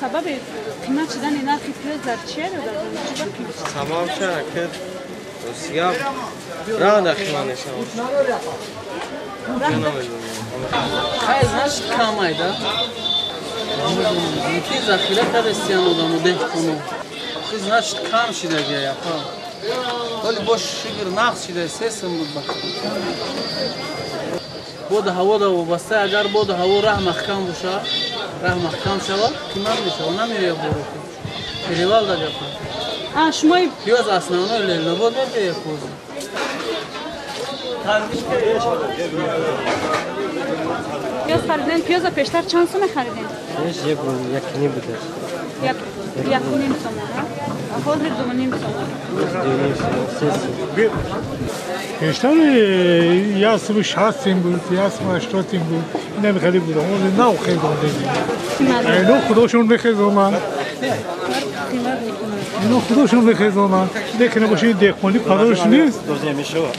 Сабаби қимат шудани нархи пиёз дар чия дар Сабаб ча ки Русия ранда қимат мешавад. Хай, значит, камай, да? Ки захира кардастиян одамо деҳқоно. Хи, значит, кам шидаги япа. Вале бош шукр нақс шида 3 сум буд ба. Боду ҳаво да вобаста, агар боду ҳаво раҳ маҳкам боша, раҳ маҳкам шавад, қимат мешавад, намеояд боро. Перевал да гапа. А шумо Пиёз основной Ленинобод мебиёяд пози. Пиёз харидем. Пиёза пештар чанд сум мехаридем? Пеш як як ним буд. Як 1.5 сомон, а ҳозир 2.5 сомон. 2.5 сум, 3 сум. Пештар 1 сум 60 сим буд, 1 сум 80 сим буд. Инам хеле буд. Ҳозир нав хезонда. Ино худошон мехезонанд. Ино худошон мехезонанд. Лекин боши деҳқонӣ парош нест. Мешавад.